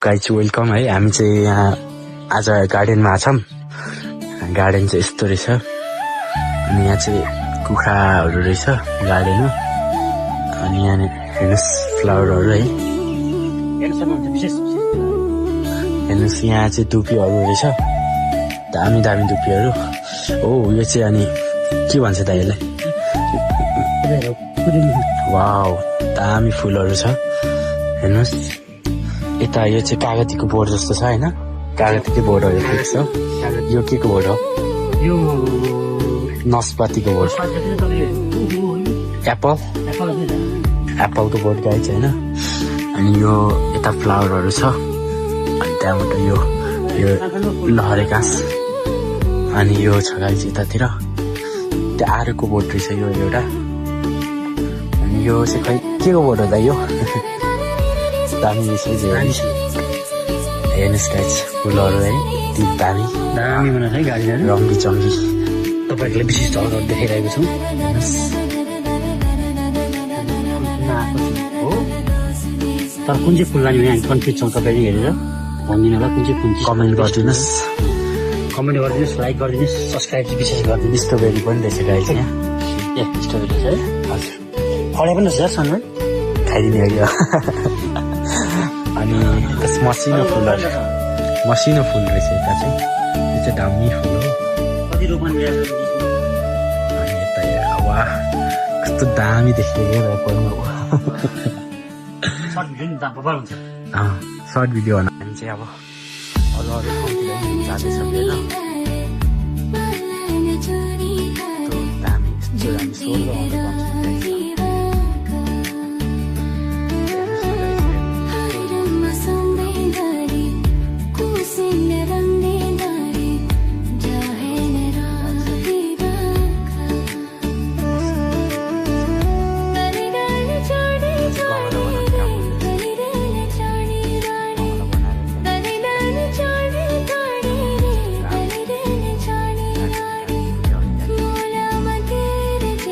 Guys welcome है। हामी चाहिँ यहाँ आज गार्डनमा छौँ। गार्डन चाहिँ यस्तो रहेछ अनि यहाँ चाहिँ कुखुराहरू रहेछ गार्डनमा। अनि यहाँ हेर्नुहोस् फ्लावरहरू है, हेर्नुहोस् यहाँ चाहिँ धुपीहरू रहेछ, दामी दामी धुपीहरू। हो यो चाहिँ अनि के भन्छ त यसलाई? वाउ दामी फुलहरू छ हेर्नुहोस्। यता यो चाहिँ कागतीको बोर्ड जस्तो छ होइन, कागतीको बोर्डहरू देख्छ। यो के को बोर्ड हो? यो नास्पातीको बोर्ड, एप्पलको बोर्ड गाइज होइन। अनि यो यता फ्लावरहरू छ, अनि त्यहाँबाट यो लहरे घाँस, अनि यो छ गाइज यतातिर त्यो आरुको बोर्ड रहेछ यो एउटा। अनि यो चाहिँ खै के को बोर्ड हो त यो? दामी हेर्नुहोस् गाइज फुलहरू है, ती दामी दामी बनाएको है गाडीहरू, रङ्गी चङ्गी तपाईँहरूले विशिष्ट अगाडि देखाइरहेको छौँ। हेर्नुहोस् हो तर कुन चाहिँ फुल लाने हामी कन्फ्युज छौँ। तपाईँले हेरेर भनिदिनु होला कुन चाहिँ फुल। कमेन्ट गरिदिनुहोस्, लाइक गरिदिनुहोस्, सब्सक्राइब चाहिँ विशेष गरिदिनुहोस्। स्ट्रबेरी पनि रहेछ गाइज यहाँ। ए स्ट्रबेरी छ है, हजुर फले पनि रहेछ सन्डै खाइदिने अघि। अनि मसिनो फुलहरू, मसिनो फुल रहेछ यता चाहिँ, यो चाहिँ दामी फुल हो। कति रोपन अनि यता वाह कस्तो दामी देखिएको सर्ट भिडियो नि दाम बबाल हुन्छ। सर्ट भिडियो भन्दा हामी चाहिँ अब अरू अरू ठाउँतिर जाँदैछौँ होइन। दामी यस्तो दामी स्टोर